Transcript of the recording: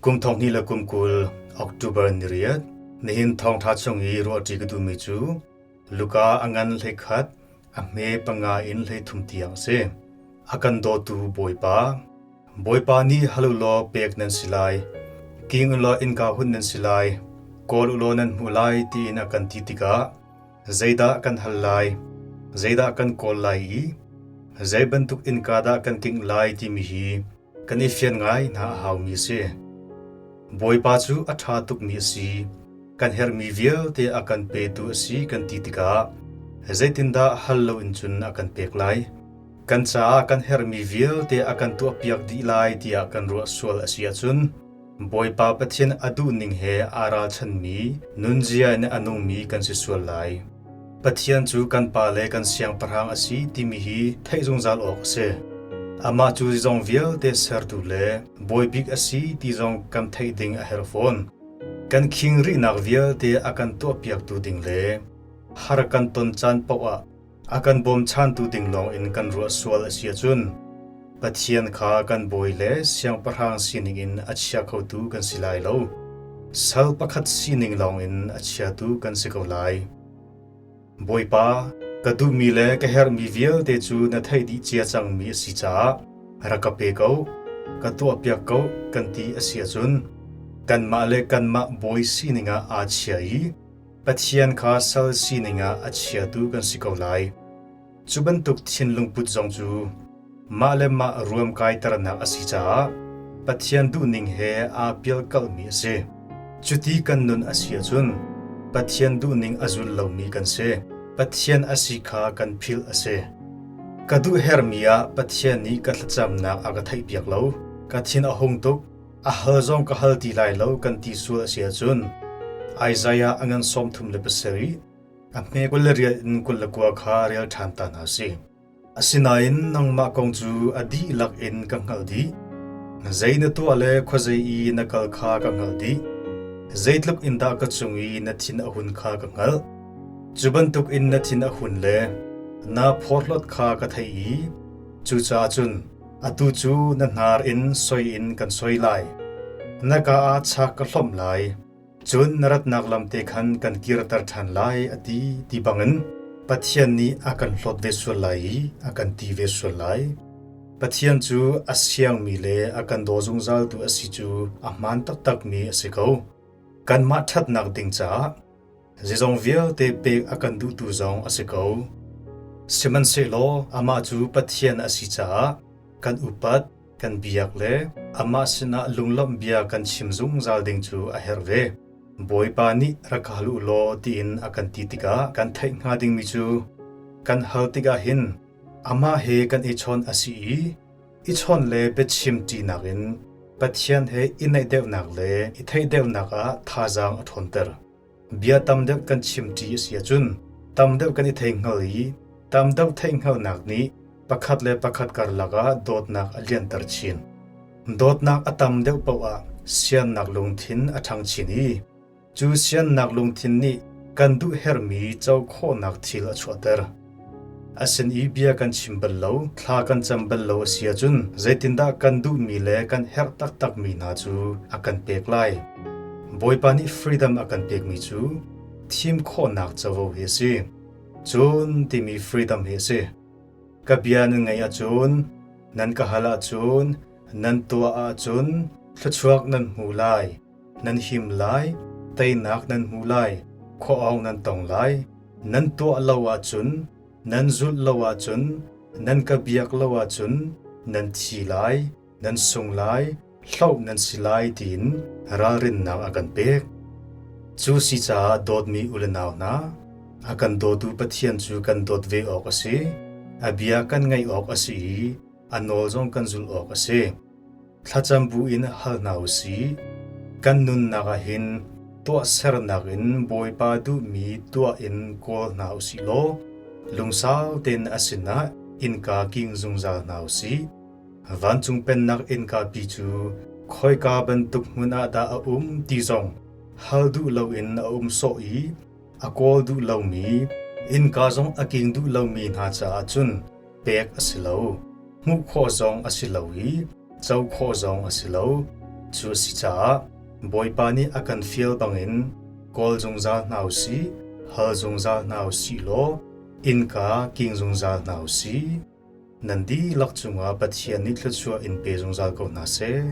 Kum thong hnih le kum 20 October ni riat nihin thawngṭha chung i ruahṭi ka duhmi cu Luka a ngan 11 a hme panga in 13 tiang a si. A kan dawtu Bawipa, Bawipa nih hal u law pek nan si lai, king u law innka hun nan si lai, kawl u law nan hmuh lai tiin a kan ti tikah zeidah kan hal lai, zeidah kan kawl lai i zei bantuk innka dah kan kingh lai timi hi kan i fian ngai hna a haumi a si. Bawipa cu a ṭha tukmi a si, kan herhmi vialte a kan petu a si kan ti tikah zeitindah hal loin cun a kan pek lai? Kan caah kan herhmi vialte a kan tuahpiak dih lai tiah kan ruah sual a si ahcun Bawipa Pathian a duhning he aa ralchanmi nunzia in a nungmi kan si sual lai. Pathian cu kan Pa le kan Siangpahrang a si timi hi theih zungzal awk a si. Amah cu zeizong vialte sertu le bawi bik a si ti zong kan theih ding a herh fawn. Kan khing rihnak vialte a kan tuahpiaktu ding le har kan ton caan paoh ah a kan bawmchantu ding lawng in kan ruah sual a si ahcun Pathian kha kan bawi le siangpahrang sining in a chia khotu kan si lai lo. Sal pakhat sining lawng in a chiatu kan si ko lai. Bawipa, ka duhmi le ka herhmi vialte cu na theih dih cia cangmi a si caah rak ka pe ko, ka tuahpiak ko kan ti a si ahcun kanmah le kanmah bawi sining ah aa chia i Pathian kha sal sining ah a chiatu kan si ko lai. Cu bantuk thinlung put zong cu mah le mah ruamkaiternak a si caah Pathian duhning he aa pialkalhmi a si. Cuti kan nun a si ahcun Pathian duhning a zul lomi kan si. Pathian a si kha kan philh a si. Ka duh herhmi ah Pathian nih ka thlacamnak a ka theihpiak lo. Ka thin a hung tuk. A hal zong ka hal ti lai lo kan ti sual a si ahcun Isaiah a ngan 37 a hme 28 in 29 kha rel ṭhan ta hna sih. Asinain nangmah kong cu a dihlak in ka hngalh dih. Zei na tuah le khuazei i na kal kha ka hngalh dih. Zeitluk in dah ka cung i na thin a hun kha ka hngalh. Cu bantuk in na thin a hun le naa phorhlawt kha ka theih i cucaah cun atu cu na hnar in soi in kan soi lai. Na kaa ah chak ka hlawmh lai. Cun na ratnak lam te khan kan kirter ṭhan lai, a ti, ti bangin Pathian nih a kan hlawt ve sual lai i a kan ti ve sual lai. Pathian cu a siangmi le a kan daw zungzaltu a si cu a hmaan taktakmi a si ko. Kanmah ṭhatnak ding caah zeizong vialte pek a kan duhtu zong a si ko. Sihmanhsehlaw amah cu Pathian a si caah kan upat, kan biak le amah sinah lunglawmh bia kan chim zungzal ding cu a herh ve. Bawipa nih rak ka hal u law tiin a kan ti tikah kan theih hnga dingmi cu kan hal tikah hin amah he kan i chawn a si i i chawn le biachim ṭinak in Pathian he i naih deuhnak le i theih deuhnak ah thazaang a ṭhawnter. Bia tam deuh kan chim ṭi a si ahcun tam deuh kan i theihngal i tam deuh theihhngalhnak nih pakhat le pakhat karlak ah dawtnak a lianter chin. Dawtnak a tam deuh paoh ah siannak lungthin a ṭhang chin i cu siannak lungthin nih kan duh herhmi co khawhnak thil a chuahter. A sin i bia kan chim bal lo, thla kan cam bal lo a si ahcun zeitindah kan duhmi le kan herh taktakmi hna cu a kan pek lai? Bawipa nih freedom a kan pekmi cu thim khawhnak covo hi a si. Cun timi freedom hi a si. Ka bia nan ngaih ahcun, nan ka hal ahcun, nan tuah ahcun thluachuak nan hmu lai, nan him lai, teinak nan hmu lai, khua awng nan tong lai. Nan tuah lo ahcun, nan zulh lo ahcun, nan ka biak lo ahcun, nan thi lai, nan sung lai, hloh nan si lai tiin ralrinnak a kan pek. Cu si caah dawtmi u le nau hna, a kan dawtu Pathian cu kan dawt ve awk a si, a bia kan ngaih awk a si i a nawl zong kan zulh awk a si. Thlacam bu in hal hna u sih. Kan nunnak ah hin tuahsernak in Bawipa duhmi tuah in kawl hna u sih law lungsau tein a sinah innka king zungzal hna u sih. Vancung Pennak innkapi cu khoika bantuk hmun ah dah a um ti zong hal duh loin a um sawh i a kawl duh lomi, innka zong a king duh lomi hna caah cun pek a si lo. Hmuh khawh zong a si lo i co khawh zong a si lo. Cu a si caah Bawipa nih a kan fial bangin kawl zungzal hna u sih, hal zungzal hna u sih law innka king zungzal hna u sih. Nan dihlak cungah Pathian nih thluachuah in pe zungzal ko hna seh.